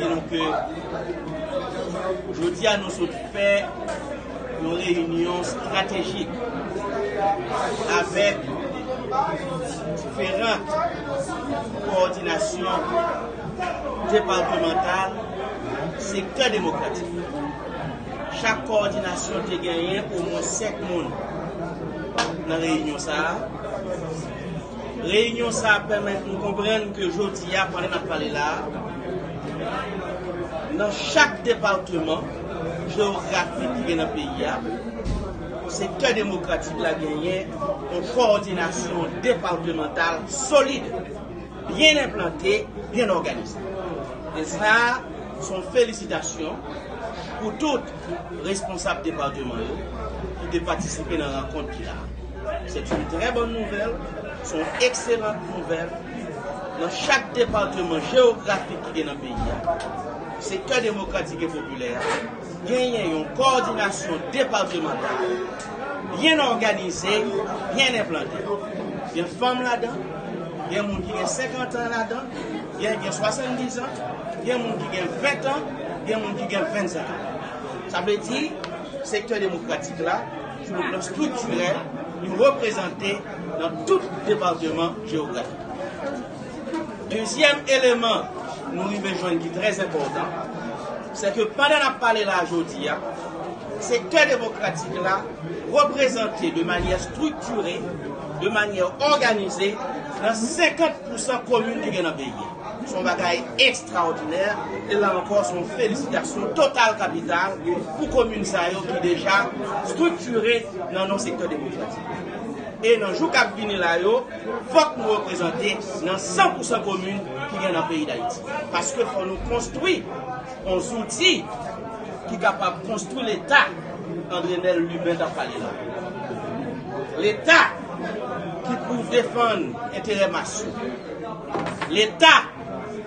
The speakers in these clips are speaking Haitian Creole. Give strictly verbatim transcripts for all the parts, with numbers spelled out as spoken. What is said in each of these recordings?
Nou ke jodi a nou sot fè yon reyinyon estratejik avèk diferan kowòdinasyon depatmantal sektè demokratik. Chak kowòdinasyon te genyen omwen senk moun nan reyinyon sa a. Reyinyon sa a pèmèt nou konprann ke jodi a, pandan n ap pale la a, nan chak depatman jewografik ki gen nan peyi a, sektè demokratik la genyen yon kowòdinasyon depatmantal solid, byen enplante, byen òganize. E sa, se yon felisitasyon pou tout responsab depatman yo ki te patisipe nan rankont ki la. C'est une très bonne nouvelle, c'est une excellente nouvelle. Nan chak depatman jewografik ki gen nan peyi a, sektè demokratik e popilè a genyen yon kowòdinasyon depatmantal byen òganize, byen enplante. Gen fanm ladan, gen moun ki gen senkant an ladan, gen, gen swasanndiz an, gen moun ki gen ven an, gen moun ki gen vennsenk an. Sa vle di, sektè demokratik la, sou le plan estriktirèl, li reprezante nan tout depatman jewografik. Dezyèm eleman nou rive jwenn ki trè enpòtan, se ke pandan n ap pale la jodi a, sektè demokratik la reprezante de manyè estriktire, de manyè òganize nan senkant pousan komin ki gen nan peyi a. Se yon bagay ekstraòdinè, e la ankò, se yon felisitasyon total kapital pou komin sa yo ki deja estriktire nan non sektè demokratik. E nan jou k ap vini la yo, fòk nou reprezante nan san pousan komin ki gen nan peyi Dayiti. Paske fò nou konstwi yon zouti ki kapab konstwi Leta Andrenel Lubin t ap pale la. Leta ki pou defann enterè mas yo. Leta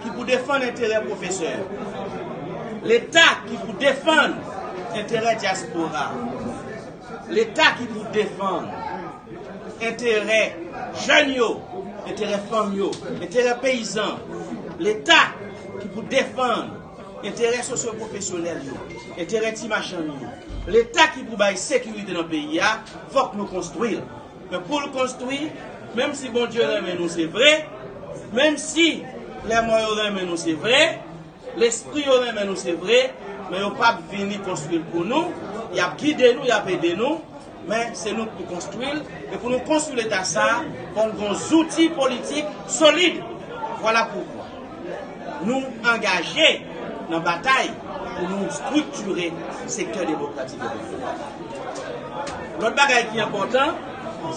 ki pou defann enterè pwofesè yo. Leta ki pou defann enterè dyaspora. Leta ki pou defann enterè jèn yo, enterè fanm yo, enterè peyizan. Leta ki pou defann enterè sosyopwofesyonèl yo, enterè ti machann yo. Leta ki pou bay sekirite nan peyi a, fòk nou konstwi l. Men pou l konstwi, menm si Bondye renmen nou, se vre, menm si lèmò yo renmen nou, se vre, lespri yo renmen nou, se vre, men yo p ap vini konstwi l pou nou. Y ap gide nou, y ap ede nou, men se nou k pou konstwi l. E pou nou konstwi Leta sa a, fò n gen yon zouti politik solid. Vwala poukwa nou angaje nan batay pou nou estriktire sektè demokratik e popilè. Lòt bagay ki enpòtan,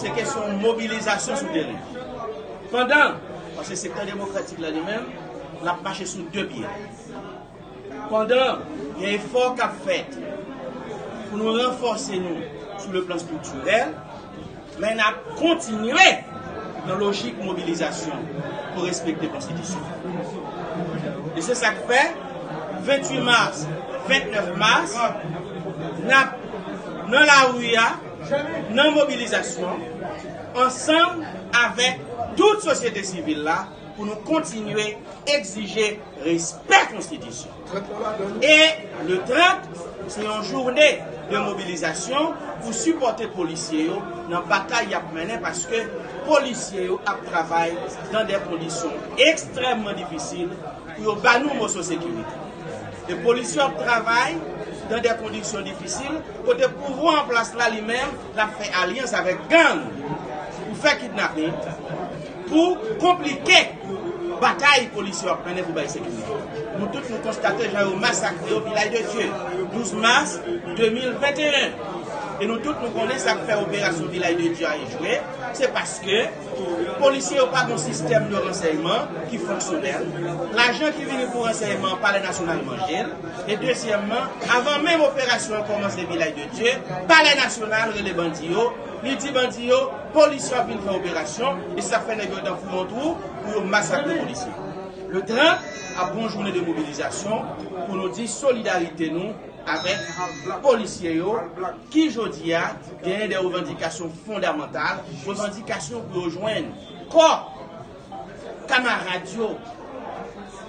se kesyon mobilizasyon sou teren. Pandan, paske sektè demokratik la li menm, l ap mache sou de pye. Pandan gen efò k ap fèt pou nou ranfòse nou sou le plan estriktirèl, men n ap kontinye nan lojik mobilizasyon pou respekte konstitisyon. E se sa k fè, venntuit mas, vennèf mas, n ap nan lari a, nan mobilizasyon, ansanm avèk tout sosyete sivil la, pou nou kontinye egzije respè konstitisyon. E le trant, se yon jounen de mobilizasyon pou sipòte polisye yo nan batay y ap mennen, paske polisye yo ap travay dan de kondisyon ekstrèmman difisil pou yo ba nou moso sekirite. E polisye yo ap travay dan de kondisyon difisil, kote pouvwa an plas la li menm, l ap fè alyans avèk gang pou fè kidnaping, pou konplike batay polisye yo ap mennen pou bay sekirite. Nou tout nou konstate jan yo masakre yo Vilaj de Dye, douz mas de mil venteyen. E nou tout nou konnen sa k fè operasyon Vilaj de Dye a echwe, se paske polisye yo pa gen yon sistèm de ransèyman ki fonksyonèl. Lajan ki vini pou ransèyman an, Palè Nasyonal manje l. E dezyèmman, avan menm operasyon an kòmanse Vilaj de Dye, Palè Nasyonal rele bandi yo, li di bandi yo, polisye ap vin fè operasyon, e sa fè nèg yo antre nan fou yon twou pou yo masakre polisye. Le trant ap gen yon jounen de mobilizasyon pou nou di solidarite nou avèk polisye yo, ki jodi a genyen de revandikasyon fondamantal, revandikasyon pou yo jwenn kò kamarad yo,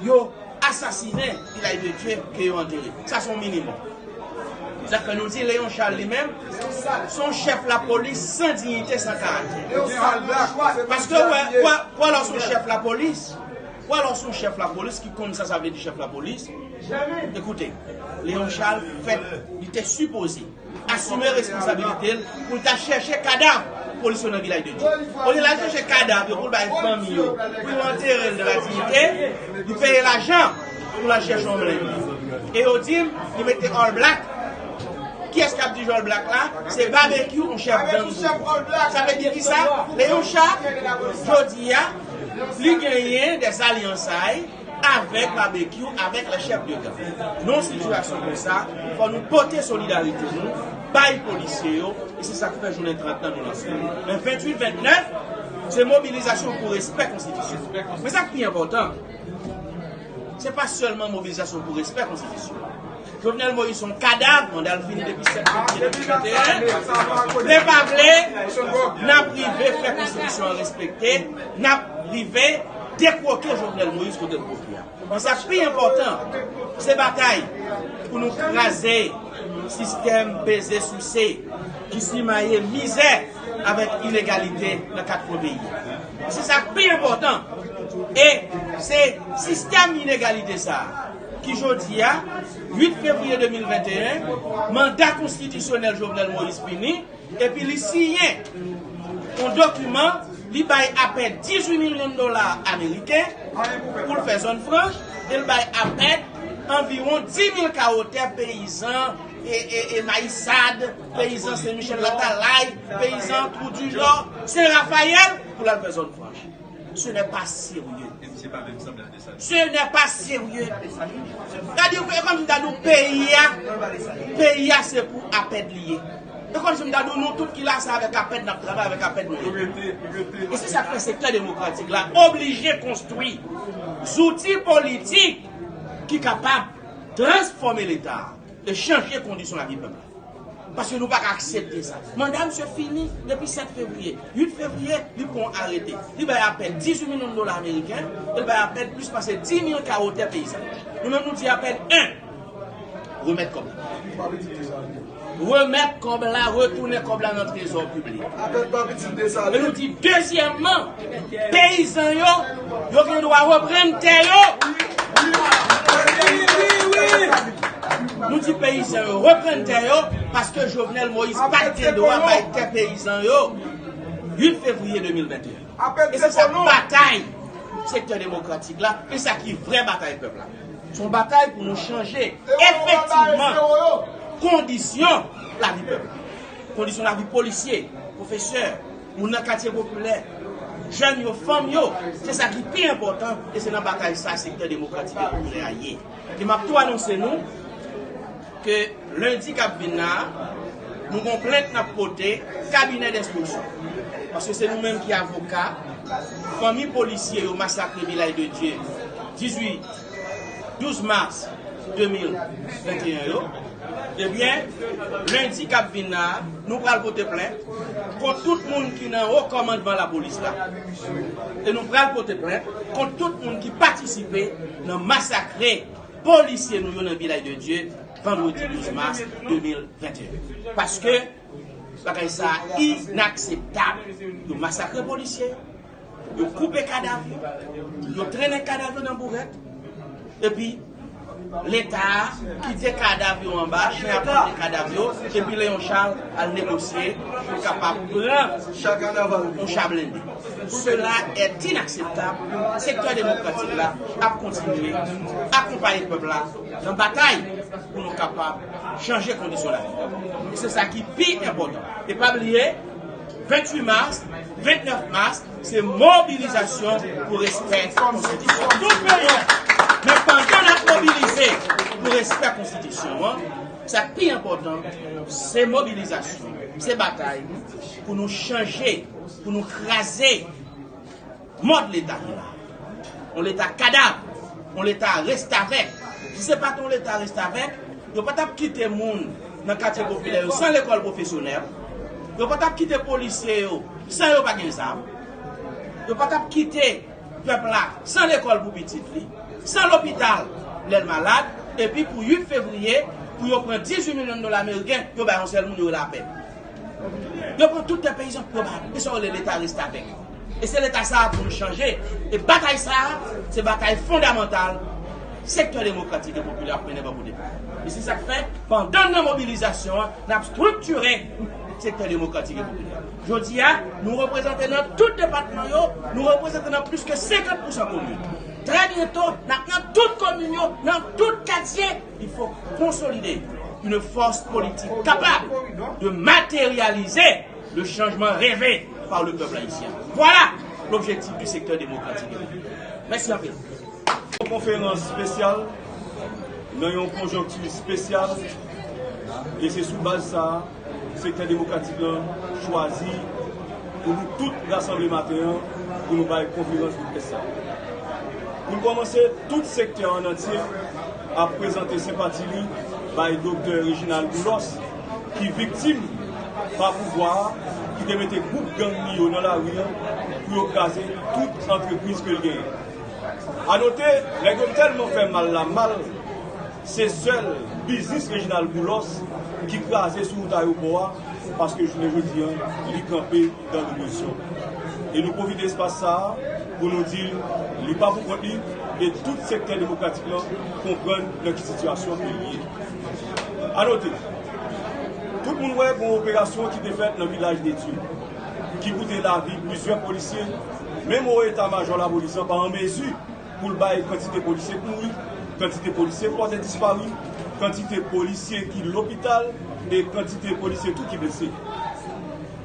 yo asasinen Vilaj de Dye ke yo antere. Sa se yon minimòm. Sa fè nou di Léon Charles li menm, se yon chèf lapolis san diyite, san karaktè. Paske wè, wè, wè lè w se yon chèf lapolis, wè lè w se yon chèf lapolis ki konn sa sa vle di chèf lapolis. Ekoute, Léon Charles fèt, li te sipoze asime responsabilite l pou l ta chèche kadav polis yo nan Vilaj de Dye. Olye l al chèche kadav yo pou l bay fanmi yo, pou yo antere l nan ladiyite, li peye lajan pou l al chèche yon blenn. E yo di m, li mete All Black. Kiyès k ap dirije All Black la? Se Babekyou, yon chèf gang. Sa vle di kisa? Léon Charles, jodi a, li genyen dèzalyans avèk Babekyou, avèk lè chèf de gang. Nan yon sitiyasyon konsa, fò nou pote solidarite nou bay polisye yo, e se sa k fè jounen trant lan nou lanse. Men venntuit, vennèf, se mobilizasyon pou respè konstitisyon. Men sa k pi enpòtan, se pa sèlman mobilizasyon pou respè konstitisyon. Jovenel Moïse se yon kadav, manda l fini depi sèt fevriye de mil venteyen. Vle pa vle, n ap rive fè konstitisyon an respekte, n ap rive dekwoke Jovenel Moïse kote l kwoke a. Men sa k pi enpòtan, se batay pou nou kraze sistèm peze souse ki simaye mizè avèk inegalite nan kat kwen peyi a. Se sa k pi enpòtan. E se sistèm inegalite sa a ki jodi a, uit fevriye de mil venteyen, manda konstitisyonèl Jovenel Moïse fini, epi li siyen yon dokiman, li bay apèd dizuit milyon dola ameriken pou l fè zòn franch, e l bay apèd anviwon dis mil kawo tè peyizan, e, e, e Mayisad, peyizan Sen Michèl Latalay, peyizan Twou Dijò, Sen Rafayèl, pou l al fè zòn franch. Ce n'est pas sérieux. Ce n'est pas sérieux. Sa di, e kòmsi m ta di w peyi a, peyi a se pou apèd li ye. E kòmsi m ta di w nou tout ki la se avèk apèd n ap travay, avèk apèd nou ye. E se sa k fè sektè demokratik la oblije konstwi zouti politik ki kapab transfòme Leta a e chanje kondisyon lavi pèp la. Paske nou pa ka aksepte sa. Manda misye fini depi sèt fevriye. Uit fevriye, li pran yon arete. Li bay apèd dizuit milyon dola ameriken, e l bay apèd plis pase dis mil kawo tè peyizan. Nou menm nou di apèd en, remèt kòb la. Remèt kòb la, retounen kòb la nan trezò piblik. E nou di dezyèmman, peyizan yo, yo gen dwa reprann tè yo. Nou di peyizan yo reprann tè yo, paske Jovenel Moïse pa t gen dwa bay tè peyizan yo uit fevriye de mil venteyen. E se sa batay sektè demokratik la, e sa ki vrè batay pèp la. Se yon batay pou nou chanje efektivman kondisyon lavi pèp la. Kondisyon lavi polisye, pwofesè, moun nan katye popilè, jèn yo, fanm yo, se sa ki pi enpòtan, e se nan batay sa sektè demokratik e popilè a ye. E m ap tou anonse nou ke lendi k ap vin la a, nou gon plent n ap pote kabinè denstriksyon. Paske se nou menm ki avoka fanmi polisye yo masakre Vilaj de Dye dizuit, douz mas de mil venteyen yo. Ebyen, lendi k ap vin la a, nou pral pote plent kont tout moun ki nan wo kòmandman lapolis la. E nou pral pote plent kont tout moun ki patisipe nan masakre polisye nou yo nan Vilaj de Dye vandredi douz mas de mil venteyen. Paske bagay sa a inakseptab. Yo masakre polisye, yo koupe kadav yo, yo trennen kadav yo nan bourèt, epi Leta a kite kadav yo anba, chen ap manje kadav yo, epi Léon Charles al negosye pou kapab pran yon cha blende. Cela est inacceptable. Sektè demokratik la ap kontinye akonpaye pèp la nan batay pou nou kapab chanje kondisyon lavi. E se sa ki pi enpòtan. E pa bliye, venntuit mas, vennèf mas, se mobilizasyon pou respè konstitisyon. Tout peyi. Men pandan n ap mobilize pou respè konstitisyon an, sa k pi enpòtan, se mobilizasyon, se batay pou nou chanje, pou nou kraze mòd Leta ki la. Yon Leta kadav, yon Leta restavèk. Si se pa t yon Leta restavèk, yo pa t ap kite moun nan katye popilè yo san lekòl pwofesyonèl. Yo pa t ap kite polisye yo san yo pa gen zam. Yo pa t ap kite pèp la san lekòl pou pitit li. San lopital, lè l malad, epi pou uit fevriye, pou yo pran dizuit milyon dola ameriken, yo bay yon sèl moun, yo rele apèl. Yo pran tout tè peyizan, yo bay, e sa yo rele leta restavèk. E se leta sa a pou nou chanje. E batay sa a, se batay fondamantal sektè demokratik e popilè ap mennen bò kote. E se sa k fè, pandan n nan mobilizasyon an, n ap estriktire sektè demokratik e popilè. Jodi a, nou reprezante nan tout depatman yo, nou reprezante nan plis ke senkant pousan komin. Trè byento, n ap nan tout komin yo, nan tout katye. Il faut consolider une force politique capable de matérialiser le changement rêvé par le peuple haïtien. Voilà l'objectif du secteur démocratique. Mèsi anpil. Yon konferans espesyal nan yon konjonkti espesyal, e se sou baz sa a sektè demokratik lan chwazi pou nou tout rasanble maten an pou nou bay konferans de près sa. Pou n kòmanse, tout sektè an antye ap prezante senpati li bay Doktè Reginald Boulos, ki viktim pa pouvwa a, ki te mete gwoup gang li yo nan lari an pou yo kraze tout antrepriz ke l genyen. A note, nèg yo tèlman fè mal la mal, se sèl biznis Reginald Boulos ki kraze sou wout ayewopò a, paske jounen jodi an, li kanpe dan lopozisyon. E nou pwofite espas sa a pou nou di l, li pa pou kont li, e tout sektè demokratik lan konprann nan ki sitiyasyon ke l ye. A note, tout moun wè gen yon operasyon ki te fèt nan Vilaj de Dye, ki koute lavi plizyè polisye, menm wo eta majò lapolis lan pa an mezi pou l bay kantite polisye k mouri, kantite polisye k pòte dispari, kantite polisye ki lopital, e kantite polisye tou ki blese.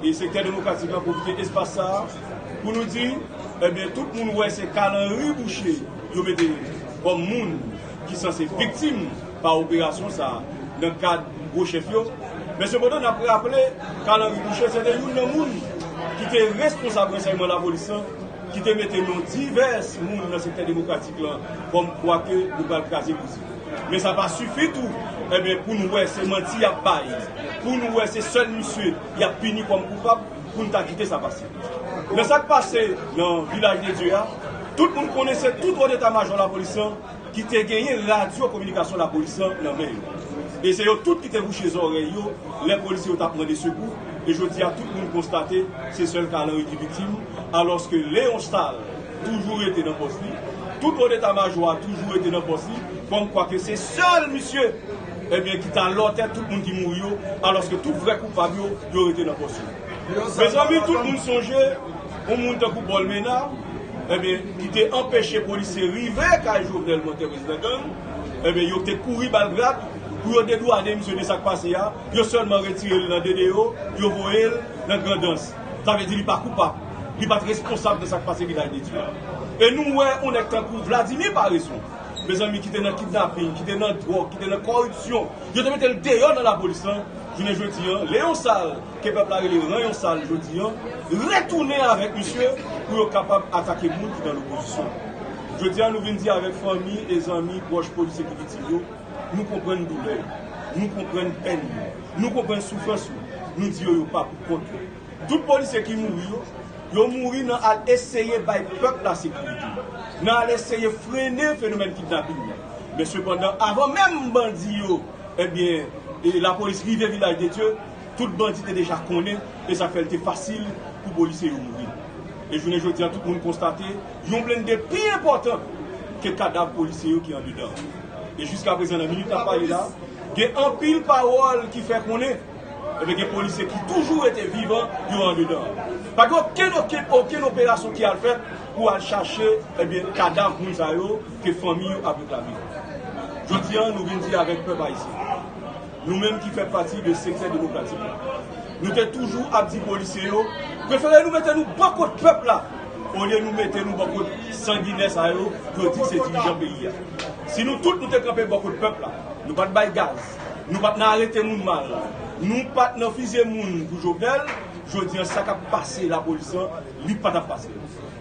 E sektè demokratik lan pwofite espas sa a pou nou di, ebyen, tout moun wè se Carl Henry Boucher yo mete kòm moun ki sanse viktim pa operasyon sa a nan kad gwo chèf yo. Men sepandan, n ap raple, Carl Henry Boucher se te youn nan moun ki te responsab ransèyman lapolis lan, ki te mete non divès moun nan sektè demokratik lan kòm kwa ke nou pral kraze brize. Men sa pa sifi tou, ebyen, pou n wè se manti y ap bay, pou n wè se sèl misye y ap pini kòm koupab, pou n ta kite sa pase. Nan sa k pase nan Vilaj de Dye a, tout moun konnen se tout wòt eta majò lapolis lan ki te genyen radyo kominikasyon lapolis lan nan men yo. E se yo tout ki te bouche zòrèy yo lè polisye yo t ap mande sekou, e jodi a tout moun konstate se sèl Carl Henry ki viktim, alòske Léon Charles toujou rete nan pòs li, tout wòt eta majò a toujou rete nan pòs li, kòm kwa ke se sèl misye, ebyen, ki t alòtè tout moun ki mouri yo, alòske tout vrè koupab yo, yo rete nan pòs yo. Mezanmi, tout moun sonje yon moun tankou Paul Ménard, ebyen, ki te anpeche polisye rive kay Jovenel Moïse, prezidan gang, ebyen, yo te kouri ba l grad pou yo dedwade misye de sa k pase a, yo sèlman retire l nan D D O, yo voye l nan Grandans. Sa vle di li pa koupab, li pa t responsab de sa k pase Vilaj de Dye a. E nou wè yon nèg tankou Vladimir Paraison, mezanmi, ki te nan kidnaping, ki te nan dwòg, ki te nan kòripsyon, yo te mete l deyò nan lapolis lan. Jounen jodi an, Léon Charles, ke pèp la rele Ranyon Sal jodi an, retounen avèk misye pou yo kapab atake moun ki nan lopozisyon. Jodi an, nou vin di avèk fanmi e zanmi pwòch polisye ki viktim yo, nou konprann doulè yo, nou konprann pèn yo, nou konprann soufrans yo, nou di yo yo pa pou kont yo. Tout polisye ki mouri yo, yo mouri nan al eseye bay pèp la sekirite, nan al eseye frennen fenomèn kidnaping nan. Men sepandan, avan menm bandi yo, ebyen, e lapolis rive Vilaj de Dye, tout bandi te deja konnen, e sa fè l te fasil pou polisye yo mouri. E jounen jodi an, tout moun konstate, yon blende pi enpòtan ke kadav polisye yo ki andedan. E jiskaprezan, nan minit n ap pale la, gen anpil pawòl ki fè konnen, ebyen, gen polisye ki toujou rete vivan, yo andedan. Pa gen okenn, okenn, okenn operasyon ki al fèt pou al chache, ebyen, kadav moun sa yo ke fanmi yo ap reklame. Jodi an, nou vin di avèk pèp ayisyen, nou menm ki fè pati de sektè demokratik la, nou te toujou ap di polisye yo, prefere nou mete nou bò kot pèp la, olye nou mete nou bò kot sanginè sa yo, yo di se dirijan peyi a. Si nou tout nou te kanpe bò kot pèp la, nou pa t bay gaz, nou pa t nan arete moun mal, nou pa t nan fizye moun pou Jovenel, jodi an sa k ap pase lapolis lan, li pa t ap pase.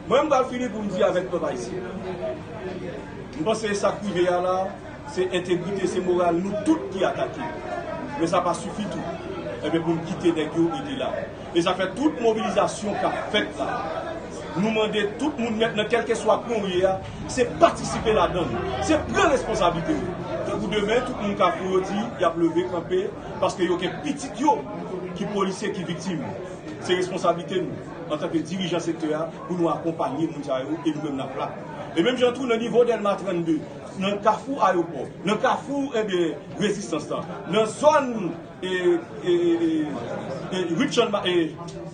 Mwen, m pral fini pou m di avèk pèp ayisyen, m panse sa k rive a la, se entegrite, se moral nou tout ki atake. Men sa pa sifi tou, ebyen, pou n kite nèg yo rete la. E sa fè tout mobilizasyon k ap fèt la, Nou mande tout moun nèt nan kèlkeswa kwen w ye a, se patisipe ladan l. Se pran responsablite w. Tankou demen, tout moun Kafou yo di y ap leve kanpe paske yo gen pitit yo ki polisye, ki viktim. Se responsablite nou, antanke dirijan sektè a, pou nou akonpanye moun sa yo e nou menm n ap la. E menm jan tou nan nivo Dèlma trannde, nan Kafou Ayewopò, nan Kafou, ebyen, Rezistans lan, nan zòn e, e, e, e, e, ri Channmas, e,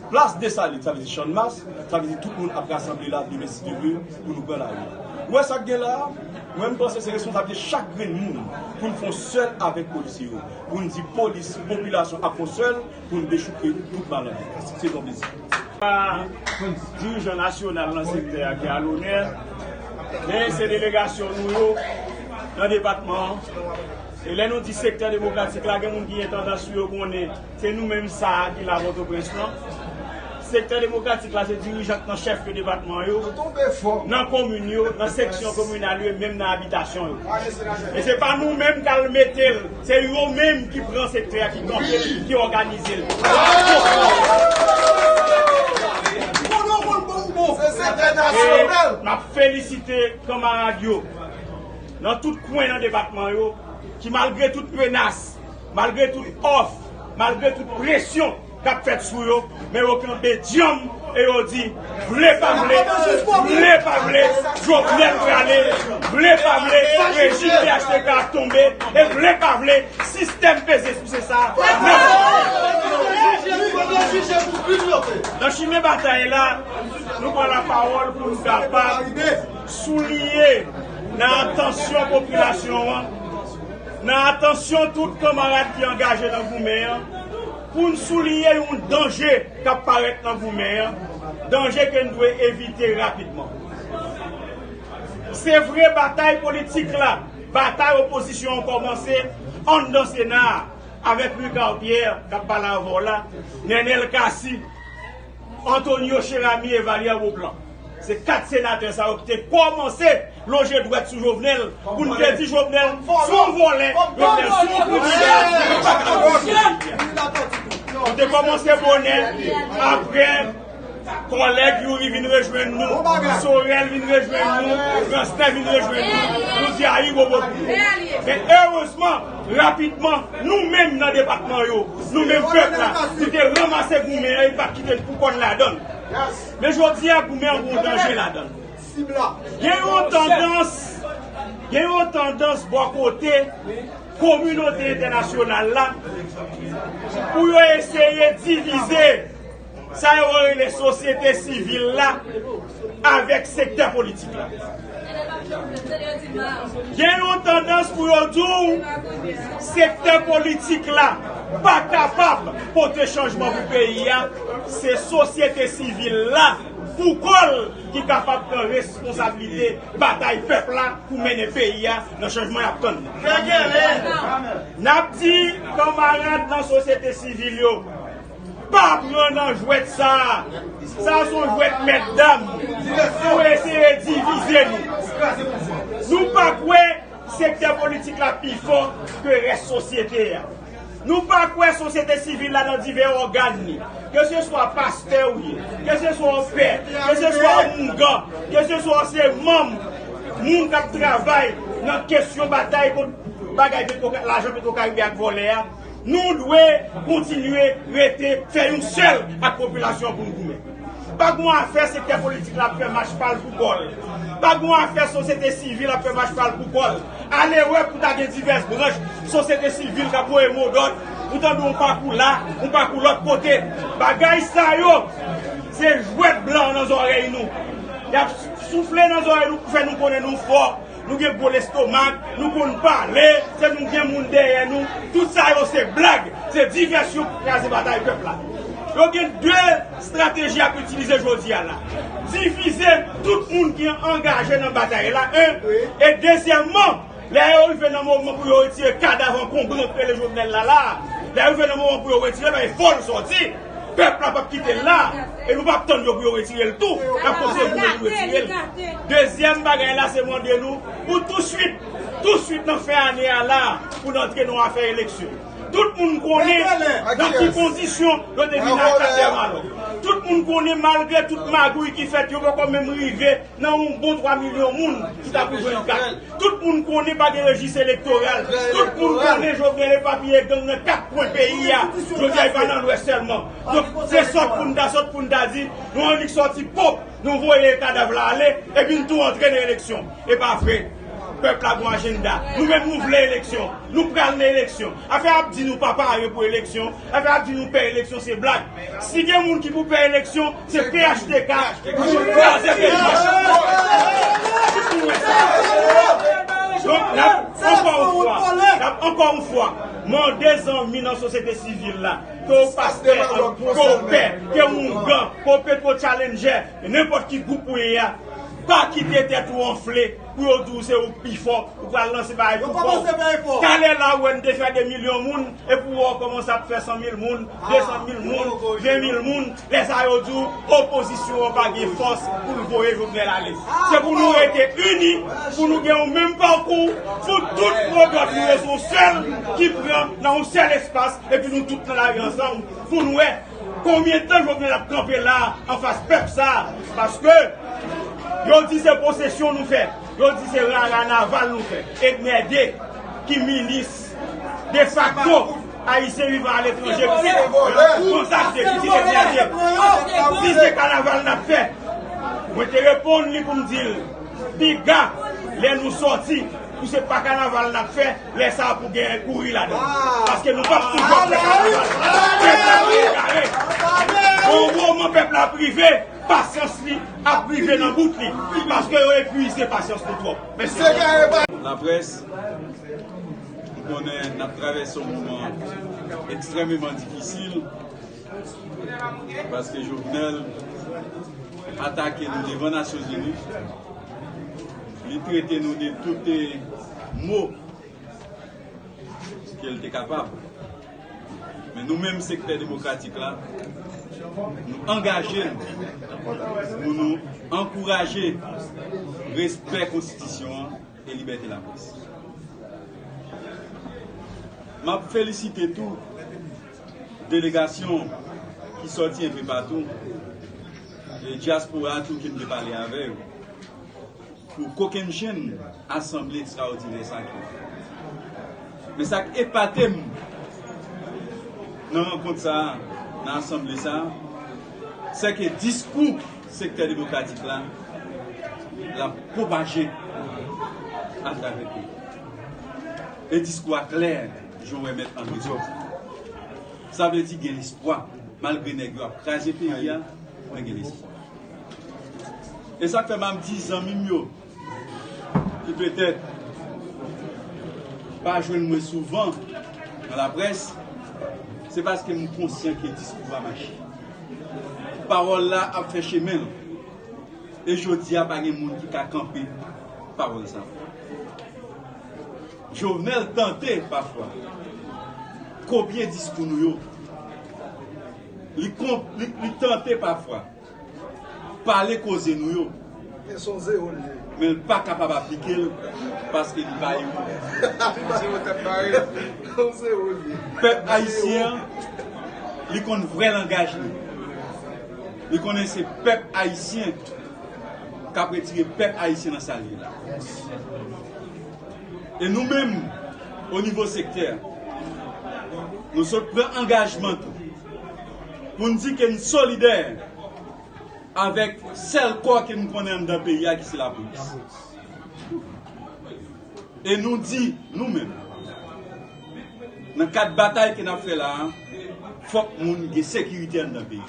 plas Desalin, sa vle di Channmas, sa vle di tout moun ap rasanble la demen si Dye vle pou nou pran lari. Ou wè sa k gen la a? Mwen, m panse se responsablite chak grenn moun pou n fè yon sèl avèk polisye yo, pou n di polis, popilasyon ap fè yon sèl pou n dechouke tout malandren. Se yon plezi. Dirijan nasyonal nan sektè a ki alonè, men se delegasyon nou yo nan depatman an. E lè nou di sektè demokratik la, gen moun ki gen tandans pou yo konnen se nou menm sa a ki la Pòtoprens lan. Sektè demokratik la, se dirijan k nan chèf yo depatman yo, nan komin yo, nan seksyon kominal yo, e menm nan abitasyon yo. E se pa nou menm k al mete l, se yo menm ki pran sektè a, ki kanpe l, ki òganize l. E m ap felisite kanmarad yo nan tout kwen nan depatman yo, ki malgre tout menas, malgre tout òf, malgre tout presyon k ap fèt sou yo, men yo kanpe dyanm e yo di, vle pa vle, vle pa vle, Jovenel prale, vle pa vle, rejim P H T K ap tonbe, e vle pa vle, sistèm peze souse sa a. Nan chimen batay la, nou pran lapawòl pou n kapab souliye nan atansyon popilasyon an, nan atansyon tout kanmarad ki angaje nan goumen an, pou n souliye yon danje k ap parèt nan goumen an, danje ke n dwe evite rapidman. Se vre, batay politik la, batay opozisyon an kòmanse anndan Sena a, avèk Ricard Pierre k ap pale avè w la, Nenel Cassy, Antonio Cheramy e Valière Beauplan. Se kat senatè sa yo ki te kòmanse lonje dwèt sou Jovenel pou n te di Jovenel se yon vòlè, Jovenel se yon kriminèl, li pa ka dirije peyi a. Nou te kòmanse bonè, apre kòlèg Youri vin rejwenn nou, Sorel vin rejwenn nou, Ransnè vin rejwenn nou, nou di ayibobo pou nou. Men erezman, rapidman, nou menm nan depatman yo, nou menm pèp la, nou te ranmase goumen an, e pa kite n pou kò n ladan l. Men jodi a, goumen an gen yon danje ladan l. Gen yon tandans, gen yon tandans bò kote kominote entènasyonal la pou yo eseye divize sa yo rele sosyete sivil la avèk sektè politik la. Gen yon tandans pou yo di w sektè politik la pa kapab pote chanjman pou peyi a, se sosyete sivil la pou kò l ki kapab pran responsablite batay pèp la pou mennen peyi a nan chanjman y ap tann nan. N ap di kanmarad nan sosyete sivil yo, pa pran nan jwèt sa a. Sa a se yon jwèt mètdam pou eseye divize nou. Nou pa kwè sektè politik la pi fò ke rès sosyete a. Nou pa kwè sosyete sivil la nan divès ògàn li, keseswa pastè ou ye, keseswa w pè, keseswa w oungan, keseswa w se manm, moun k ap travay nan kesyon batay kont bagay Petro, lajan Petwokaribe ak vòlè a, nou dwe kontinye rete fè yon sèl ak popilasyon an pou n goumen. Pa gen yon afè sektè politik la ap fè mach pa l pou kò l. Pa gen yon afè sosyete sivil ap fè mach pa l pou kò l. Ale wè pou ta gen divès branch sosyete sivil k ap voye modòd, ou tande yon pakou la, yon pakou lòt kote. Bagay sa yo, se jwèt blan nan zòrèy nou. Y ap soufle nan zòrèy nou pou fè nou konnen nou fò. Nou gen gwo lestomak, nou konn pale, se nou gen moun dèyè nou. Tout sa yo se blag, se divèsyon pou kraze batay pèp la. Yo gen de estrateji y ap itilize jodi a la. Divize tout moun ki angaje nan batay la, en. E dezyèmman, lè yo rive nan moman pou yo retire kadav ankonbre k rele Jovenel la la, lè yo rive nan moman pou yo retire l, men fò l sòti. Pèp la p ap kite l la, e nou p ap tann yo pou yo retire l tou. N ap kontinye goumen pou retire l. Dezyèm bagay la, se mande nou pou touswit, touswit nan fen ane a la, pou n antre nan afè eleksyon. Tout moun konnen nan ki kondisyon yo te vin ak Kader Malo. Tout moun konnen, malgre tout magouy ki fèt, yo poko menm rive nan yon bon twa milyon moun ki ta pou jwenn kat. Tout moun konnen pa gen rejis elektoral. Tout moun konnen Jovenel epapiye gang nan kat kwen peyi a. Jodi a, li pa nan Lwès sèlman. Donk, se sòt pou n ta sòt pou n ta di, nou annik sòti pwòp, nou voye kadav la ale, epi n tou antre nan eleksyon. E pa vre. Pèp la gon ajanda. Nou menm, nou vle eleksyon. Nou pral nan eleksyon. Afè ap di nou pa pare pou eleksyon, afè ap di nou pè eleksyon, se blag. Si gen moun ki pou pè eleksyon, se P H T K ki pou kraze peyi a. Tout moun wè sa. Donk, n ap ankò yon fwa, n ap ankò yon fwa mande zanmi nan sosyete sivil la, ke w pastè, ke w pè, ke w oungan, ke w Petro Challenger, nenpòt ki gwoup ou ye a, pa kite tèt ou anfle pou yo di w se ou k pi fò, ou pral lanse bagay tou fò. Talè la ou wè n te fè de milyon moun, epi w wè w kòmanse ap fè san mil moun, de san mil moun, ven mil moun. Lè sa yo di w opozisyon an pa gen fòs pou l voye Jovenel ale. Se pou nou rete ini, pou nou gen yon menm pakou, pou tout pwodwòt nou yo se yon sèl ki pran nan yon sèl espas, epi nou tout nan lari ansanm, pou n wè konbyen tan Jovenel ap kanpe la anfas pèp sa a. Paske yo di se posesyon nou fè, yo di se rara naval nou fè. Edner de, ki minis defakto ayisyen vivan aletranje, kontakte pitit Edner de. Di se kanaval n ap fè. Mwen te reponn li pou m di l, piga lè nou sòti, pou se pa kanaval n ap fè, lè sa a pou gen kouri ladan. Paske nou p ap toujou ap fè kanaval. Pèp la ap egare. Gon moman pèp la ap rive, pasyans li ap rive nan bout li. Paske yo epuize pasyans nou twòp. Mèsi. Laprès, m konnen n ap travèse yon moman ekstrèmeman difisil, paske Jovenel atake nou devan Nasyonzini. Li trete nou de tout, eh, mo ke l te kapab. Men nou menm sektè demokratik la, nou angaje n pou nou ankouraje respè konstitisyon an e libète laprès. M ap felisite tou delegasyon ki sòti enpe patou, e dyaspora tou ki m te pale avè yo, pou kokennchenn asanble ekstraòdinè sa ki. Men sa k epate m nan rankont sa a, nan asanble sa a, se ke diskou sektè demokratik la, l ap pwopaje atravè peyi. E diskou a klè, jan w wè Mèt André sòti. Sa vle di gen lespwa. Malgre nèg yo ap kraze peyi a, mwen gen lespwa. E sa k fè m ap di zanmi m yo, ki petèt pa jwenn mwen souvan nan laprès, se paske m konsyan ke diskou a mache. Pawòl la ap fè chemen l. E jodi a, pa gen moun ki ka kanpe pawòl sa a. Jovenel tante pafwa kopye diskou nou yo. Li, li, li tante pafwa pale koze nou yo. Men se yon zewo l ye. Men l pa kapab aplike l paske li pa ewo. Li pa ewo tèt bare. Se yon zewo l ye. Pèp ayisyen an, li konn vrè langaj li. Li konnen se pèp ayisyen k ap retire pèp ayisyen nan sa l ye la. E nou menm, o nivo sektè, nou sot pran angajman tou pou n di ke n solidè avèk sèl kò ke nou konnen anndan peyi a, ki se lapolis. E nou di, nou menm, nan kad batay ke n ap fè la a, fòk moun gen sekirite anndan peyi.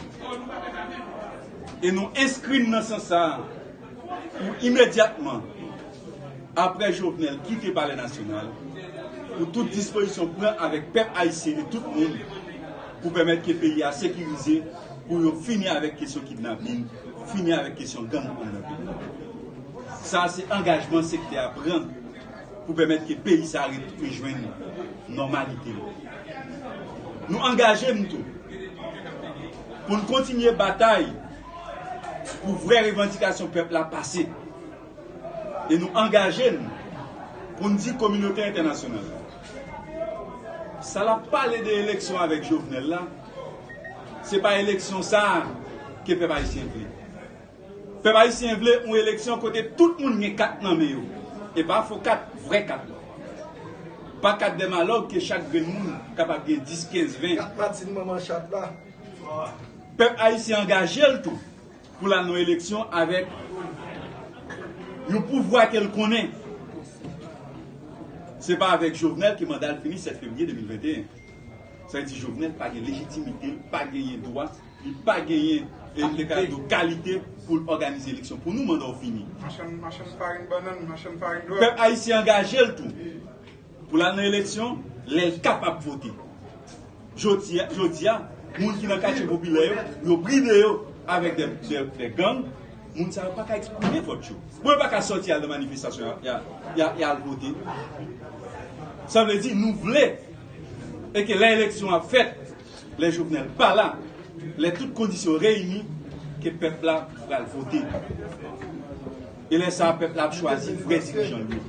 E nou enskri n nan sans sa a, pou imedyatman, apre Jovenel kite Palè Nasyonal, pou tout dispozisyon pran avèk pèp ayisyen e tout moun, pou pèmèt ke peyi a sekirize, pou yo fini avèk kesyon kidnapin, fini avèk kesyon gang anndan peyi. Sa a se angajman sektè a pran pou pèmèt ke peyi sa a ret-, rejwenn nòmalite l. Nou angaje n tou pou n kontinye batay pou vrè revandikasyon pèp la pase. E nou angaje n pou n di kominote entènasyonal la, sa l ap pale de eleksyon avèk Jovenel la, se pa eleksyon sa a ke pèp ayisyen vle. Pèp ayisyen vle yon eleksyon kote tout moun gen kat nan men yo. E pa fo kat, vrè kat la. Pa kat dèmalòg ke chak grenn moun kapab gen dis, kenz, ven. Kat Matin, manman chat la. Pèp ayisyen angaje l tou pou l al nan eleksyon avèk yon pouvwa ke l konnen. Se pa avèk Jovenel ke manda l fini sèt fevriye de mil venteyen. Sa vle di Jovenel pa gen lejitimite, li pa genyen dwa, li pa genyen, e, m te ka di w, kalite pou l òganize eleksyon. Pou nou, manda w fini. Machann, machann farin bannann, machann farin dwòl. Pèp ayisyen angaje l tou pou l al nan eleksyon lè l kapab vote. Jodi a, jodi a, moun ki nan katye popilè yo, yo bride yo avèk de, de, de gang. Moun sa yo pa ka eksprime vòt yo. Bon, yo pa ka sòti al nan manifestasyon, y a, y a, y a, y a al vote. Sa vle di, nou vle, e ke lè eleksyon ap fèt, lè Jovenel pa la, lè tout kondisyon reyini, ke pèp la pral vote. E lè sa a, pèp la ap chwazi vrè dirijan l yo.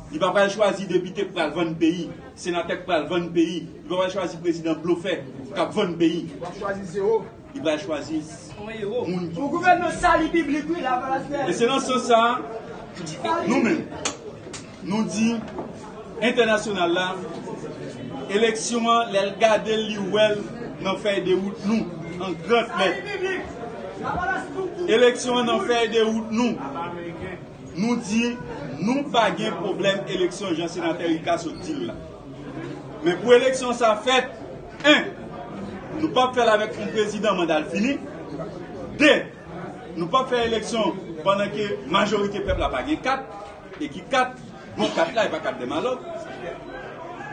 Li pa pral chwazi depite k pral vann peyi, senatè k pral vann peyi. Li pa pral chwazi prezidan blofè k ap vann peyi. Li pral chwazi moun ki... Pou gouvènman sali piblik, wi, Lavalas. E se nan sans sa a, nou menm, nou di entènasyonal la, eleksyon an, lè l gade l, li wè l nan fèy de wout nou, an gran lèt. Eleksyon an nan fèy de wout nou. Nou di, nou pa gen pwoblèm eleksyon jan senatè Rika sot di l la. Men pou eleksyon sa fèt, en, nou p ap fè l avèk yon prezidan manda l fini. De, nou p ap fè eleksyon pandan ke majorite pèp la pa gen kat, e ki kat, bon, kat la, e pa kat dèmalòg.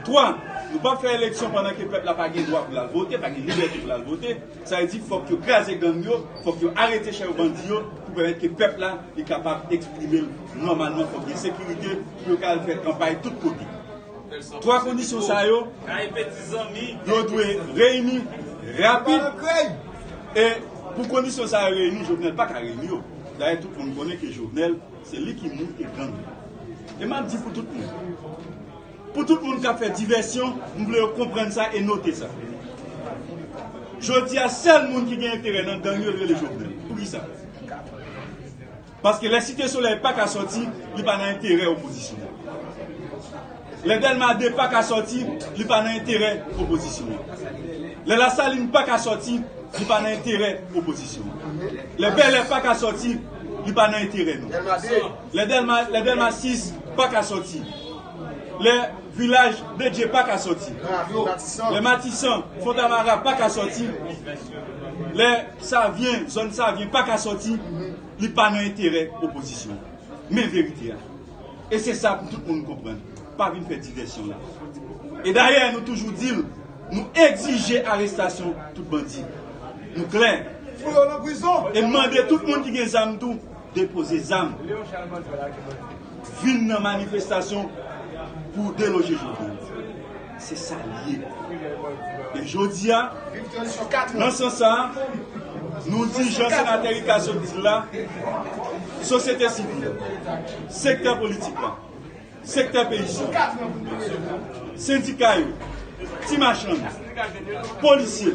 Twa, nou p ap fè eleksyon pandan ke pèp la pa gen dwa pou l al vote, pa gen libète pou l al vote. Sa vle di, fòk yo kraze gang yo, fòk yo arete chèf bandi yo, pou pèmèt ke pèp la, li kapab eksprime l nòmalman, fòk gen sekirite, pou yo ka al fè kanpay tout kote. Twa kondisyon sa yo, yo dwe reyini rapid, e pou kondisyon sa yo reyini, Jovenel pa ka reyini yo. Dayè, tout moun konnen ke Jovenel, se li ki moun e gang. E m ap di pou tout moun. Pou tout moun k ap fè divèsyon, m vle yo konprann sa e note sa. Jodi a, sèl moun ki gen enterè nan gang yo, l rele Jovenel. Poukisa? Paske lè Site Solèy pa ka sòti, li pa nan enterè opozisyon an. Lè Dèlma de pa ka sòti, li pa nan enterè opozisyon an. Lè Lasalin pa ka sòti, li pa nan enterè opozisyon an. Lè Bèlè pa ka sòti, li pa nan enterè nou. Lè Dèlma, lè Dèlma sis pa ka sòti. Lè Vilaj de Dye pa ka sòti. Lè Matisan, Fontamara pa ka sòti. Lè Savyen, zòn Savyen pa ka sòti, li pa nan enterè opozisyon. Men verite a. E se sa pou tout moun konprann. Pa vin fè divèsyon la. E dayè, nou toujou di l, nou egzije arestasyon tout bandi. Nou klè. Fout yo nan prizon. E mande tout moun ki gen zam tou, depoze zam. Vin nan manifestasyon pou deloje Jovenel. Se sa l ye. E jodi a, nan sans sa a, nou di jan senatè Rika sot di l la, sosyete sivil, sektè politik la, sektè peyizan, sendika yo, ti machann, polisye,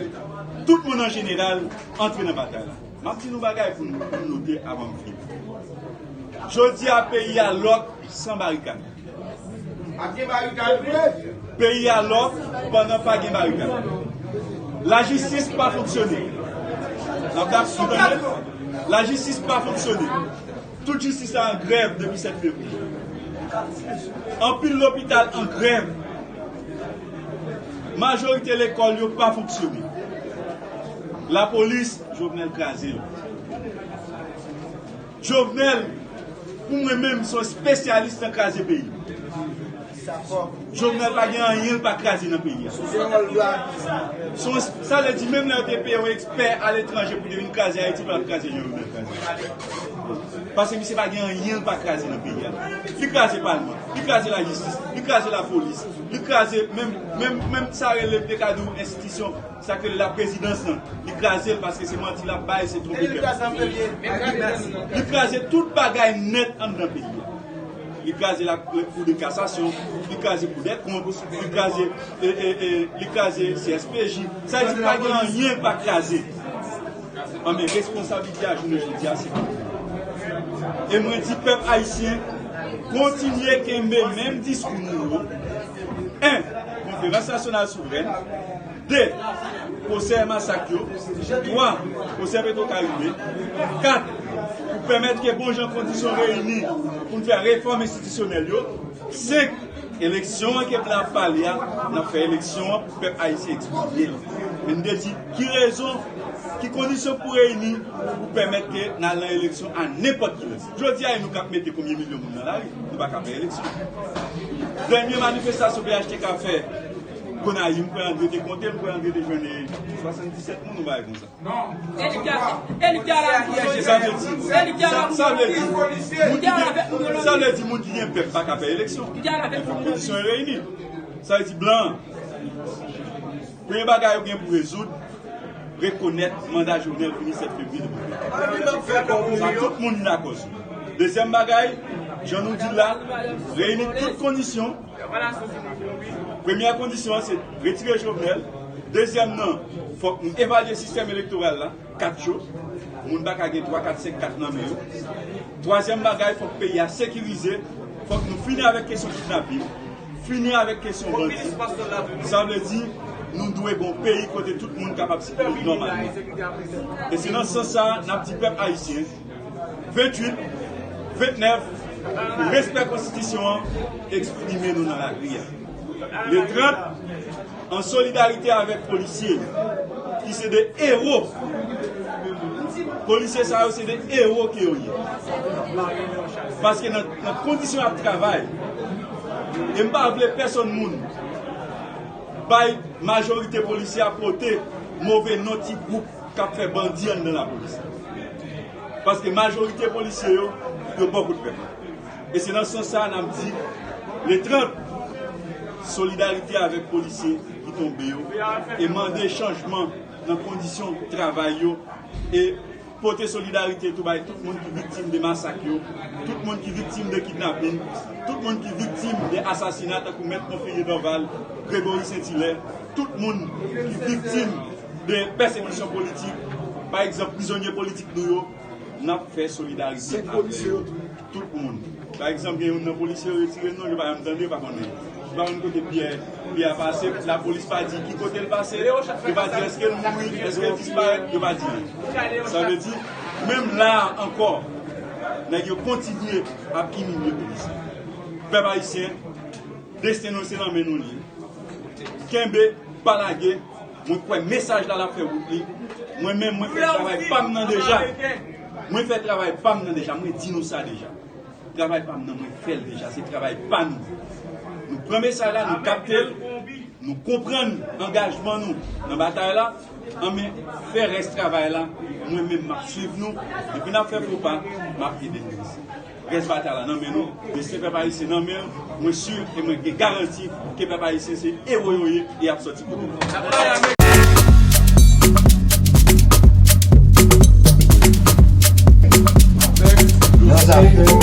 tout moun an jeneral antre nan batay la. M ap di nou bagay pou nou, pou nou note avan m fini. Jodi a, peyi a lòk san barikad. Peyi a lòk pandan pa gen barikad. Lajistis pa fonksyone. N ap dakò, lajistis pa fonksyone. Tout jistis la an grèv depi sèt fevriye. Anpil lopital an grèv. Majorite lekòl yo pa fonksyone. Lapolis, Jovenel kraze l. Jovenel, pou mwen menm, se yon espesyalis nan kraze peyi. Jovenel pa gen anyen l pa kraze nan peyi a. Se yon, sa vle di, menm lè yo te peye yon ekspè aletranje pou te vin kraze Ayiti, l pa t ap kraze jan Jovenel kraze. Paske misye pa gen anyen l pa kraze nan peyi a. Li kraze palman, li kraze lajistis, li kraze lapolis, li kraze menm, menm, menm sa rele, m te ka di w, enstitisyon, sa k rele laprezidans lan. Li kraze l paske se manti l ap bay, se twonpe pèp. Li kraze tout bagay nèt anndan peyi a. Li kraze la, Kou de Kasasyon, li kraze Kou dè Kont, li kraze, e, e, e, li kraze C S P J. Sa vle di pa gen anyen l pa kraze. Anben, responsablite a jounen jodi a, se pou nou. E mwen di pèp ayisyen, kontinye kenbe menm diskou nou yo. En, konferans nasyonal souvrèn. De, pwosè masak yo. Twa, pwosè Petwokaribe. Kat, pou pèmèt ke bon jan kondisyon reyini pou n fè refòm enstitisyonèl yo. Senk, eleksyon an ke n ap pale a, n ap fè eleksyon an pou pèp ayisyen eksprime l. Men n te di ki rezon, ki kondisyon pou reyini pou pèmèt ke n al nan eleksyon a nenpòt ki lè. Jodi a, e nou k ap mete konbyen milyon moun nan lari, nou pa ka fè eleksyon. Dènye manifestasyon P H T K fè Gonayiv, m kwè Andre te konte, m kwè Andre te jwenn swasanndiset moun, yon bagay konsa. Sa vle di, sa, sa vle di, moun ki gen, sa vle di moun ki gen pèp pa ka fè eleksyon. Men fòk kondisyon yo reyini. Sa vle di blan, premye bagay yo gen pou rezoud, rekonèt manda Jovenel fini sèt fevriye de mil venteyen. Sa tout moun dakò sou. Dezyèm bagay, jan nou di l la, reyini tout kondisyon. Premyè kondisyon an se retire Jovenel. Dezyèm nan, fòk nou evalye sistèm elektoral la, kat cho. Moun pa ka gen twa, kat, senk kat nan men yo. Twazyèm bagay, fòk peyi a sekirize. Fòk nou fini avèk kesyon kidnapin, fini avèk kesyon bandi. Sa vle di, nou dwe gen yon peyi kote tout moun kapab sikile nòmalman. E se nan sans sa a, n ap di pèp ayisyen, venntuit, vennèf, pou respè konstitisyon an, eksprime nou nan lari a. Le trant, an solidarite avèk polisye yo, ki se de ewo. Polisye sa yo se de ewo ke yo ye. Paske nan, nan kondisyon y ap travay, e m pa vle pèsonn moun bay majorite polisye a pote move non ti gwoup k ap fè bandi anndan lapolis. Paske majorite polisye yo, yo bò kot pèp la. E se nan sans sa a n ap di, le trant, solidarite avèk polisye ki tonbe yo, e mande chanjman nan kondisyon travay yo, e pote solidarite tou bay tout moun ki viktim de masak yo, tout moun ki viktim de kidnapin, tout moun ki viktim de asasina tankou Mèt Monferrier Dorval, Gregory Saint-Hilaire, tout moun ki viktim de pèsekisyon politik, pa egzanp, prizonye politik nou yo, n ap fè solidarite avè yo. Tout moun. Pa egzanp, gen youn nan polisye yo retire non, yo pa janm tande, yo pa konnen. Yo pa konn kote Pyè, Pyè a pase, lapolis pa di ki kote l pase, yo pa di èske l mouri, èske l disparèt, yo pa di anyen. Sa vle di, menm la a ankò, nèg yo kontinye ap imilye polisye. Pèp ayisyen, desten nou se nan men nou li ye. Kenbe, pa lage. Mwen kwè mesaj la, l ap fè wout li. Mwen menm, mwen fè travay pa m nan deja. Mwen fè travay pa m nan deja. Mwen di nou sa deja. Travay pa m nan, mwen fè l deja. Se travay pa nou. Nou pran mesaj la, nou kapte l. Nou konprann angajman nou nan batay la. Anben, fè rès travay la. Mwen menm, m ap swiv nou. Depi n ap fè fo pa, m ap ede nou isi. Rès batay la nan men nou, desten pèp ayisyen nan men l, mwen si e mwen gen garanti ke pèp ayisyen se ewo yo ye e y ap sòti kote yo. Nan zafè